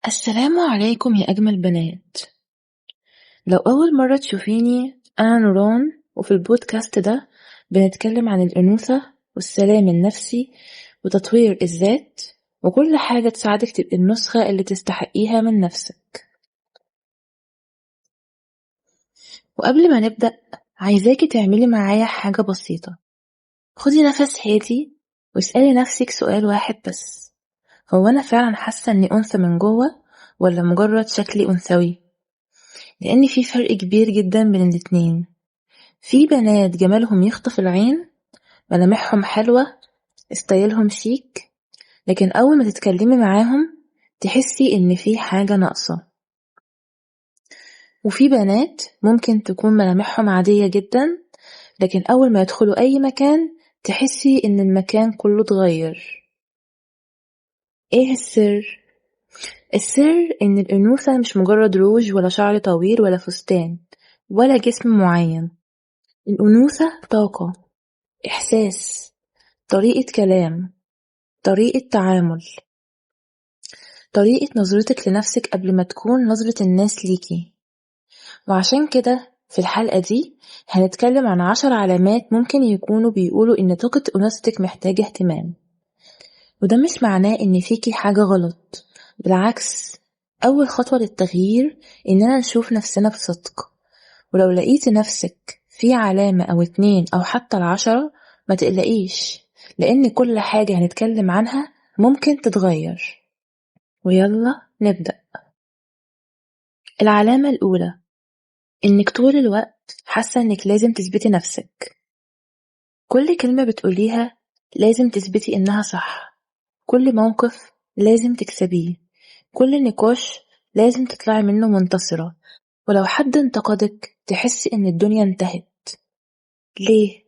السلام عليكم يا أجمل بنات. لو أول مرة تشوفيني، أنا نوران، وفي البودكاست ده بنتكلم عن الأنوثة والسلام النفسي وتطوير الذات وكل حاجة تساعدك تبقي النسخة اللي تستحقيها من نفسك. وقبل ما نبدأ عايزاكي تعملي معايا حاجة بسيطة. خدي نفس هادي واسألي نفسك سؤال واحد بس: هو أنا فعلا حاسة إني أنثى من جوه ولا مجرد شكلي أنثوي؟ لأن في فرق كبير جدا بين الاتنين. في بنات جمالهم يخطف العين، ملامحهم حلوة، ستايلهم شيك، لكن أول ما تتكلمي معاهم تحسي إن في حاجة ناقصة. وفي بنات ممكن تكون ملامحهم عادية جدا، لكن أول ما يدخلوا أي مكان تحسي إن المكان كله اتغير. إيه السر؟ السر إن الأنوثة مش مجرد روج ولا شعر طويل ولا فستان ولا جسم معين. الأنوثة طاقة، إحساس، طريقة كلام، طريقة تعامل، طريقة نظرتك لنفسك قبل ما تكون نظرة الناس ليكي. وعشان كده في الحلقة دي هنتكلم عن 10 علامات ممكن يكونوا بيقولوا إن طاقة أنوثتك محتاجة اهتمام. وده مش معناه إن فيكي حاجة غلط، بالعكس، أول خطوة للتغيير إننا نشوف نفسنا بصدق. ولو لقيتي نفسك في علامة أو 2 أو حتى 10 ما تقلقيش، لأن كل حاجة هنتكلم عنها ممكن تتغير. ويلا نبدأ. العلامة الأولى: إنك طول الوقت حاسة إنك لازم تثبتي نفسك. كل كلمة بتقوليها لازم تثبتي إنها صح، كل موقف لازم تكسبيه، كل نقاش لازم تطلعي منه منتصرة. ولو حد انتقدك تحسي إن الدنيا انتهت. ليه؟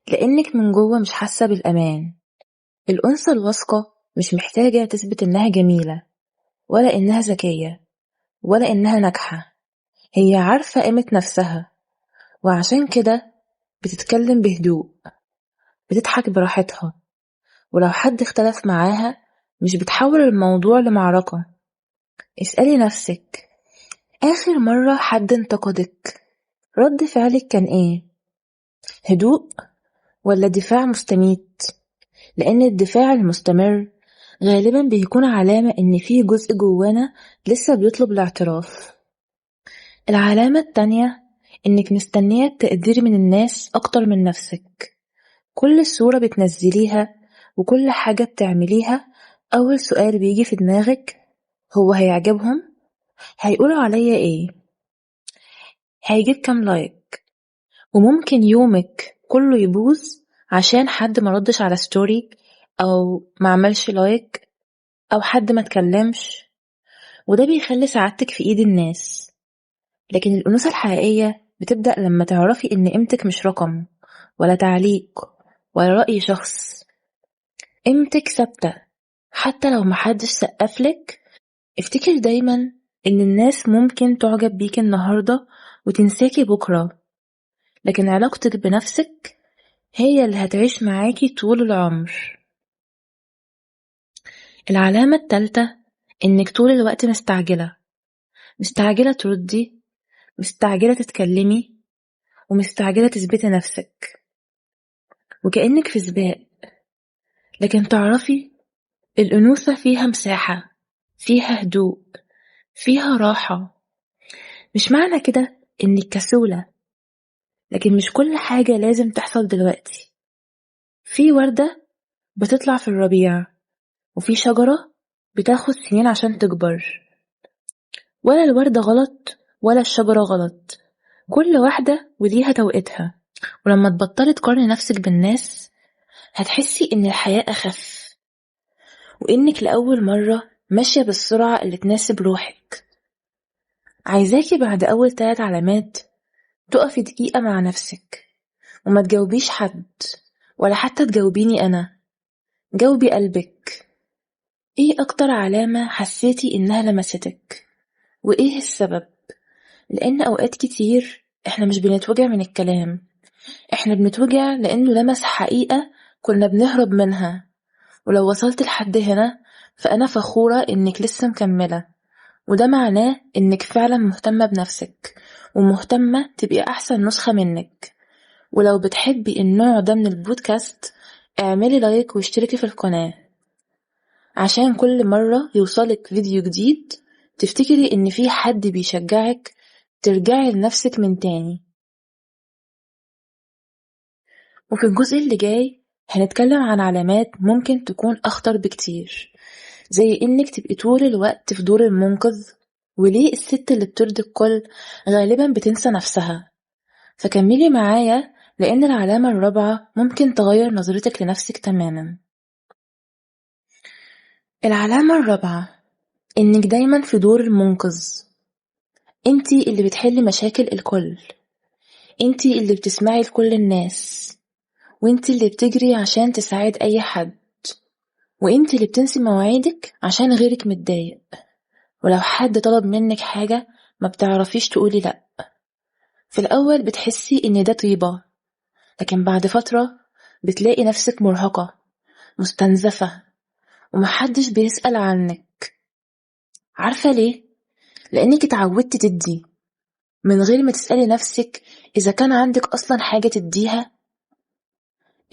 لأنك من جوه مش حاسة بالأمان. الأنثى الواثقة مش محتاجة تثبت إنها جميلة ولا إنها ذكية ولا إنها ناجحة، هي عارفة قيمة نفسها، وعشان كده بتتكلم بهدوء، بتضحك براحتها، ولو حد اختلف معاها مش بتحول الموضوع لمعركة. اسألي نفسك: آخر مرة حد انتقدك رد فعلك كان ايه؟ هدوء ولا دفاع مستميت؟ لأن الدفاع المستمر غالبا بيكون علامة إن في جزء جوانا لسه بيطلب الاعتراف. العلامة التانية: إنك مستنية التقدير من الناس أكتر من نفسك. كل صورة بتنزليها وكل حاجة بتعمليها أول سؤال بيجي في دماغك هو هيعجبهم؟ هيقولوا عليا إيه؟ هيجيب كام like؟ وممكن يومك كله يبوظ عشان حد ما ردش على story أو ما عملش like أو حد ما تكلمش، وده بيخلي سعادتك في إيد الناس. لكن الأنوثة الحقيقية بتبدأ لما تعرفي إن قيمتك مش رقم ولا تعليق ولا رأي شخص. قيمتك ثابتة حتى لو محدش سقفلك. افتكر دايما إن الناس ممكن تعجب بيك النهاردة وتنساكي بكرة، لكن علاقتك بنفسك هي اللي هتعيش معاكي طول العمر. العلامة الثالثة: إنك طول الوقت مستعجلة. مستعجلة تردي، مستعجلة تتكلمي، ومستعجلة تثبتي نفسك، وكأنك في سباق. لكن تعرفي الأنوثة فيها مساحة، فيها هدوء، فيها راحة. مش معنى كده إنك كسولة، لكن مش كل حاجة لازم تحصل دلوقتي. في وردة بتطلع في الربيع، وفي شجرة بتاخد سنين عشان تكبر. ولا الوردة غلط ولا الشجرة غلط، كل واحدة وليها توقيتها. ولما تبطلي تقارني نفسك بالناس هتحسي إن الحياة أخف، وإنك لأول مرة ماشية بالسرعة اللي تناسب روحك. عايزاكي بعد أول 3 علامات تقفي دقيقة مع نفسك وما تجاوبيش حد ولا حتى تجاوبيني أنا. جاوبي قلبك. إيه أكتر علامة حسيتي إنها لمستك؟ وإيه السبب؟ لأن أوقات كتير إحنا مش بنتوجع من الكلام، إحنا بنتوجع لأنه لمس حقيقة كنا بنهرب منها. ولو وصلت لحد هنا فأنا فخورة إنك لسه مكملة. وده معناه إنك فعلا مهتمة بنفسك ومهتمة تبقي أحسن نسخة منك. ولو بتحبي النوع ده من البودكاست اعملي like واشتركي في القناة عشان كل مرة يوصلك فيديو جديد تفتكري إن في حد بيشجعك ترجعي لنفسك من تاني. وفي الجزء اللي جاي هنتكلم عن علامات ممكن تكون أخطر بكتير، زي إنك تبقي طول الوقت في دور المنقذ، وليه الست اللي بترضي الكل غالبا بتنسى نفسها. فكملي معايا لأن العلامة الرابعة ممكن تغير نظرتك لنفسك تماما. العلامة الرابعة إنك دايما في دور المنقذ. انتي اللي بتحلي مشاكل الكل، انتي اللي بتسمعي لكل الناس، وانتي اللي بتجري عشان تساعد أي حد، وانتي اللي بتنسي مواعيدك عشان غيرك متضايق، ولو حد طلب منك حاجة ما بتعرفيش تقولي لأ. في الأول بتحسي إن ده طيبة، لكن بعد فترة بتلاقي نفسك مرهقة مستنزفة ومحدش بيسأل عنك. عارفة ليه؟ لأنك اتعودتي تدي من غير ما تسألي نفسك إذا كان عندك أصلا حاجة تديها.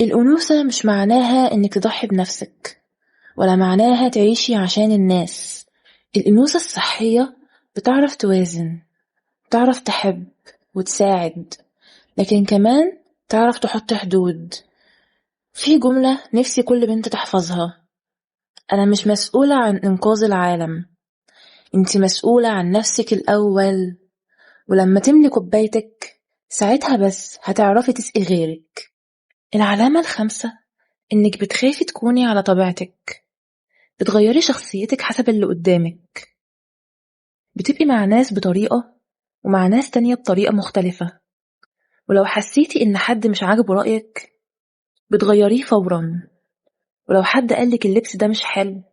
الأنوثة مش معناها إنك تضحي بنفسك، ولا معناها تعيشي عشان الناس. الأنوثة الصحية بتعرف توازن، بتعرف تحب وتساعد، لكن كمان تعرف تحط حدود. في جملة نفسي كل بنت تحفظها: أنا مش مسؤولة عن إنقاذ العالم، انت مسؤولة عن نفسك الأول. ولما تملي كوبايتك ساعتها بس هتعرفي تسقي غيرك. العلامة الخامسة إنك بتخافي تكوني على طبيعتك، بتغيري شخصيتك حسب اللي قدامك، بتبقي مع ناس بطريقة ومع ناس تانية بطريقة مختلفة، ولو حسيتي إن حد مش عاجبه رأيك بتغيريه فورا، ولو حد قالك اللبس ده مش حلو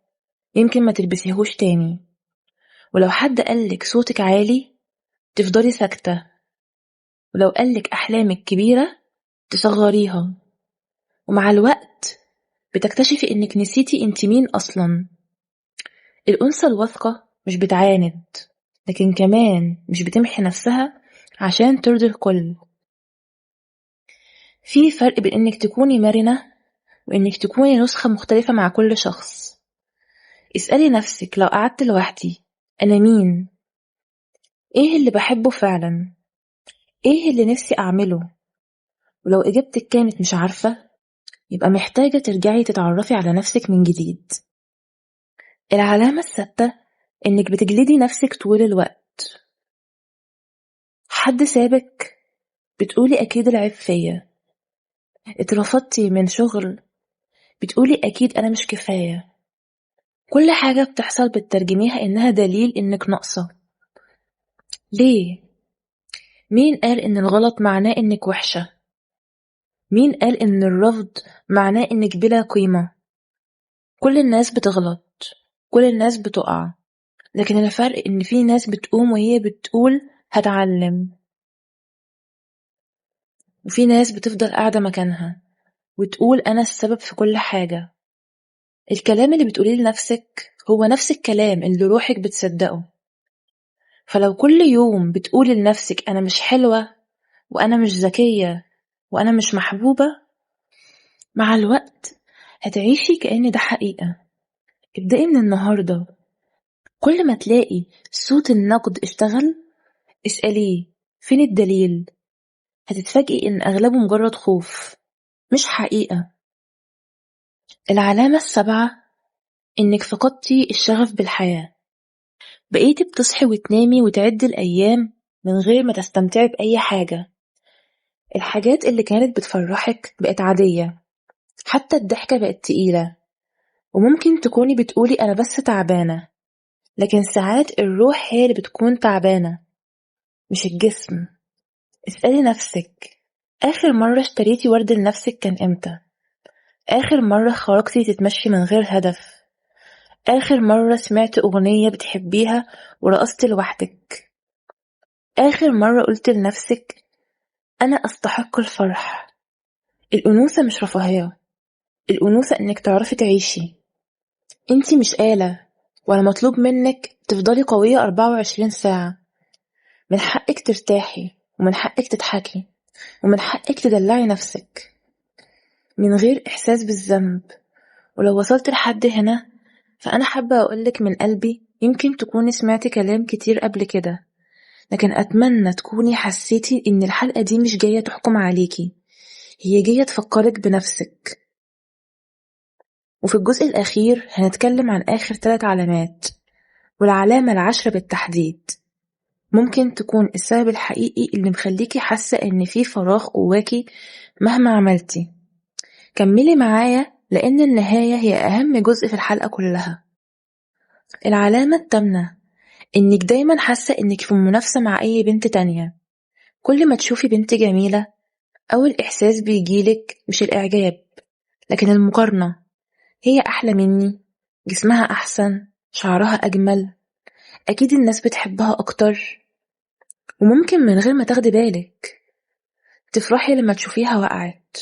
يمكن ما تلبسيهوش تاني، ولو حد قالك صوتك عالي تفضلي ساكتة، ولو قالك أحلامك كبيرة تصغريها. ومع الوقت بتكتشفي إنك نسيتي انت مين أصلا. الأنثى الواثقة مش بتعاند، لكن كمان مش بتمحي نفسها عشان ترضي الكل. في فرق بين إنك تكوني مرنة وإنك تكوني نسخة مختلفة مع كل شخص. اسألي نفسك: لو قعدت لوحدي أنا مين؟ إيه اللي بحبه فعلا؟ إيه اللي نفسي أعمله؟ ولو إجابتك كانت مش عارفة، يبقى محتاجة ترجعي تتعرفي على نفسك من جديد. العلامة السادسة إنك بتجلدي نفسك طول الوقت. حد سابك بتقولي أكيد العيب فيا، اترفضتي من شغل بتقولي أكيد أنا مش كفاية. كل حاجة بتحصل بتترجميها إنها دليل إنك ناقصة. ليه؟ مين قال إن الغلط معناه إنك وحشة؟ مين قال إن الرفض معناه إنك بلا قيمة؟ كل الناس بتغلط، كل الناس بتقع، لكن الفرق إن في ناس بتقوم وهي بتقول هتعلم، وفي ناس بتفضل قاعدة مكانها وتقول أنا السبب في كل حاجة. الكلام اللي بتقوليه لنفسك هو نفس الكلام اللي روحك بتصدقه. فلو كل يوم بتقولي لنفسك أنا مش حلوة وأنا مش ذكية وأنا مش محبوبة، مع الوقت هتعيشي كأن ده حقيقة. ابدأي من النهاردة، كل ما تلاقي صوت النقد اشتغل اسأليه فين الدليل. هتتفاجئي إن أغلبه مجرد خوف مش حقيقة. العلامة السابعة إنك فقدتي الشغف بالحياة. بقيتي بتصحي وتنامي وتعدي الأيام من غير ما تستمتعي بأي حاجة. الحاجات اللي كانت بتفرحك بقت عادية، حتى الضحكة بقت تقيلة. وممكن تكوني بتقولي أنا بس تعبانة، لكن ساعات الروح هي اللي بتكون تعبانة مش الجسم. اسألي نفسك: آخر مرة اشتريتي ورد لنفسك كان إمتى؟ آخر مرة خرجتي تتمشي من غير هدف؟ آخر مرة سمعت أغنية بتحبيها ورقصتي لوحدك؟ آخر مرة قلت لنفسك أنا أستحق الفرح؟ الأنوثة مش رفاهية، الأنوثة إنك تعرفي تعيشي. انتي مش آلة ولا مطلوب منك تفضلي قوية 24 ساعة. من حقك ترتاحي، ومن حقك تضحكي، ومن حقك تدلعي نفسك من غير إحساس بالذنب. ولو وصلت لحد هنا فأنا حابة أقولك من قلبي، يمكن تكوني سمعتي كلام كتير قبل كده، لكن أتمنى تكوني حسيتي إن الحلقة دي مش جاية تحكم عليكي، هي جاية تفكرك بنفسك. وفي الجزء الأخير هنتكلم عن آخر 3 علامات، والعلامة العاشرة بالتحديد ممكن تكون السبب الحقيقي اللي مخليكي حاسة إن في فراغ جواكي مهما عملتي. كملي معايا لأن النهاية هي أهم جزء في الحلقة كلها. العلامة الثامنة إنك دايما حاسة إنك في منافسة مع أي بنت تانية. كل ما تشوفي بنت جميلة أول إحساس بيجيلك مش الإعجاب لكن المقارنة. هي أحلى مني، جسمها أحسن، شعرها أجمل، أكيد الناس بتحبها أكتر. وممكن من غير ما تاخدي بالك تفرحي لما تشوفيها وقعت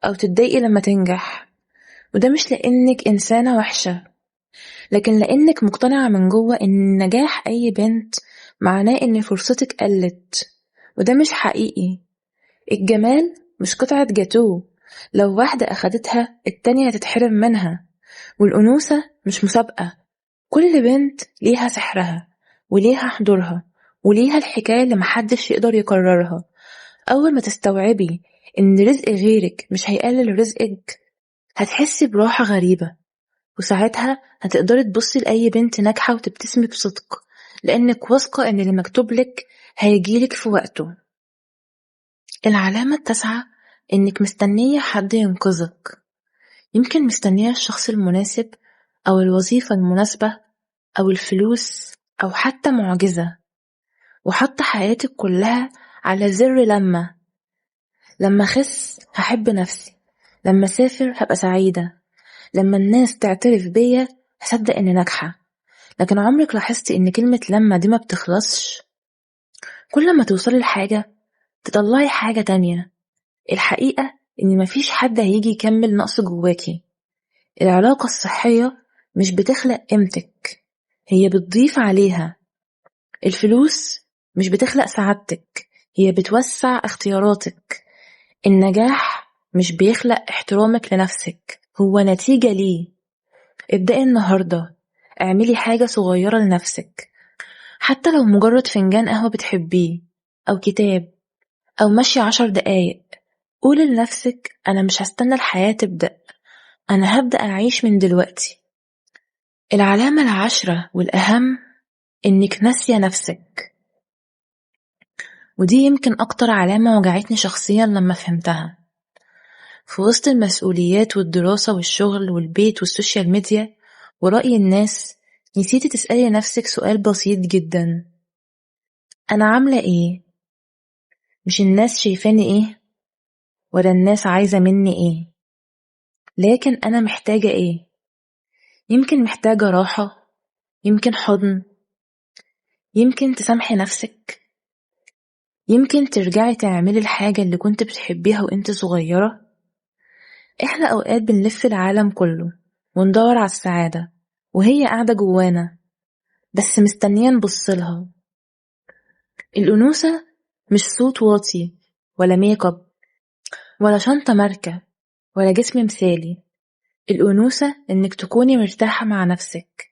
أو تتضايقي لما تنجح، وده مش لأنك إنسانة وحشة، لكن لأنك مقتنعة من جوه إن نجاح أي بنت معناه إن فرصتك قلت، وده مش حقيقي. الجمال مش قطعة جاتوه، لو واحدة أخدتها التانية هتتحرم منها. والأنوثة مش مسابقة، كل بنت ليها سحرها وليها حضورها وليها الحكاية اللي محدش يقدر يكررها. أول ما تستوعبي إن رزق غيرك مش هيقلل رزقك هتحسي براحة غريبة، وساعتها هتقدري تبصي لأي بنت ناجحة وتبتسمي بصدق، لأنك واثقة إن اللي مكتوب لك هيجيلك في وقته. العلامة التاسعة إنك مستنية حد ينقذك. يمكن مستنية الشخص المناسب أو الوظيفة المناسبة أو الفلوس أو حتى معجزة، وحط حياتك كلها على زر لما أخس هحب نفسي، لما أسافر هبقى سعيدة، لما الناس تعترف بيا هصدق إني ناجحة. لكن عمرك لاحظتي إن كلمة لما دي ما بتخلصش؟ كل ما توصلي لحاجة تطلعي حاجة تانية. الحقيقة إن مفيش حد هيجي يكمل نقص جواكي. العلاقة الصحية مش بتخلق قيمتك، هي بتضيف عليها. الفلوس مش بتخلق سعادتك، هي بتوسع اختياراتك. النجاح مش بيخلق احترامك لنفسك، هو نتيجة ليه. ابدأي النهاردة، اعملي حاجة صغيرة لنفسك، حتى لو مجرد فنجان قهوة بتحبيه أو كتاب أو مشي 10 دقايق. قولي لنفسك أنا مش هستنى الحياة تبدأ، أنا هبدأ أعيش من دلوقتي. العلامة العاشرة والأهم إنك ناسية نفسك، ودي يمكن أكتر علامة وجعتني شخصيا لما فهمتها. في وسط المسؤوليات والدراسة والشغل والبيت وال social media ورأي الناس، نسيتي تسألي نفسك سؤال بسيط جدا: أنا عاملة إيه؟ مش الناس شايفاني إيه، ولا الناس عايزة مني إيه، لكن أنا محتاجة إيه؟ يمكن محتاجة راحة، يمكن حضن، يمكن تسامحي نفسك، يمكن ترجعي تعملي الحاجة اللي كنت بتحبيها وانت صغيرة. احنا اوقات بنلف العالم كله وندور على السعادة وهي قاعدة جوانا، بس مستنية نبصلها. الأنوثة مش صوت واطي ولا make up ولا شنطة ماركة ولا جسم مثالي. الأنوثة إنك تكوني مرتاحة مع نفسك،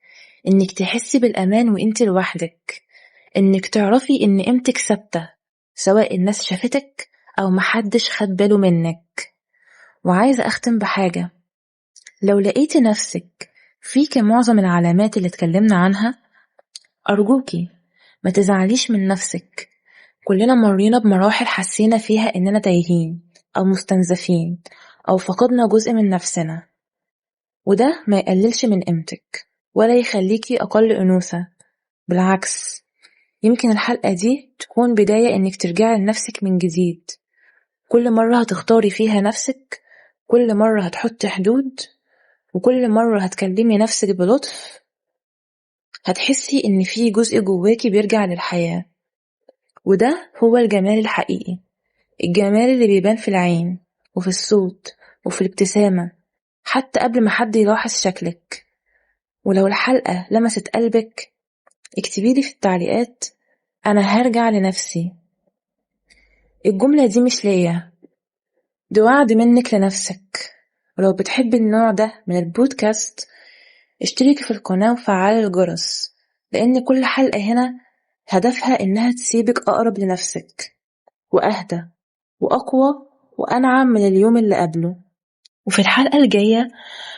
إنك تحسي بالأمان وإنت لوحدك، إنك تعرفي إن قيمتك ثابتة سواء الناس شافتك أو محدش خد باله منك. وعايزة أختم بحاجة: لو لقيتي نفسك فيك معظم العلامات اللي اتكلمنا عنها، أرجوكي ما تزعليش من نفسك. كلنا مرينا بمراحل حسينا فيها إننا تايهين أو مستنزفين أو فقدنا جزء من نفسنا، وده ما يقللش من قيمتك ولا يخليكي أقل أنوثة. بالعكس، يمكن الحلقة دي تكون بداية إنك ترجعي لنفسك من جديد. كل مرة هتختاري فيها نفسك، كل مرة هتحطي حدود، وكل مرة هتكلمي نفسك بلطف، هتحسي إن في جزء جواكي بيرجع للحياة. وده هو الجمال الحقيقي، الجمال اللي بيبان في العين وفي الصوت وفي الابتسامة حتى قبل ما حد يلاحظ شكلك. ولو الحلقة لمست قلبك، اكتبيلي في التعليقات أنا هرجع لنفسي. الجملة دي مش ليا، دي وعد منك لنفسك. ولو بتحبي النوع ده من البودكاست اشتركي في القناة وفعلي الجرس، لأن كل حلقة هنا هدفها إنها تسيبك أقرب لنفسك وأهدى وأقوى وأنعم من اليوم اللي قبله. وفي الحلقة الجاية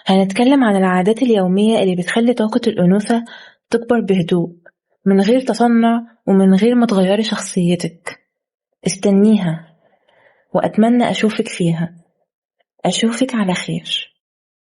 هنتكلم عن العادات اليومية اللي بتخلي طاقة الأنوثة تكبر بهدوء، من غير تصنع ومن غير ما تغيري شخصيتك. استنيها وأتمنى أشوفك فيها. أشوفك على خير.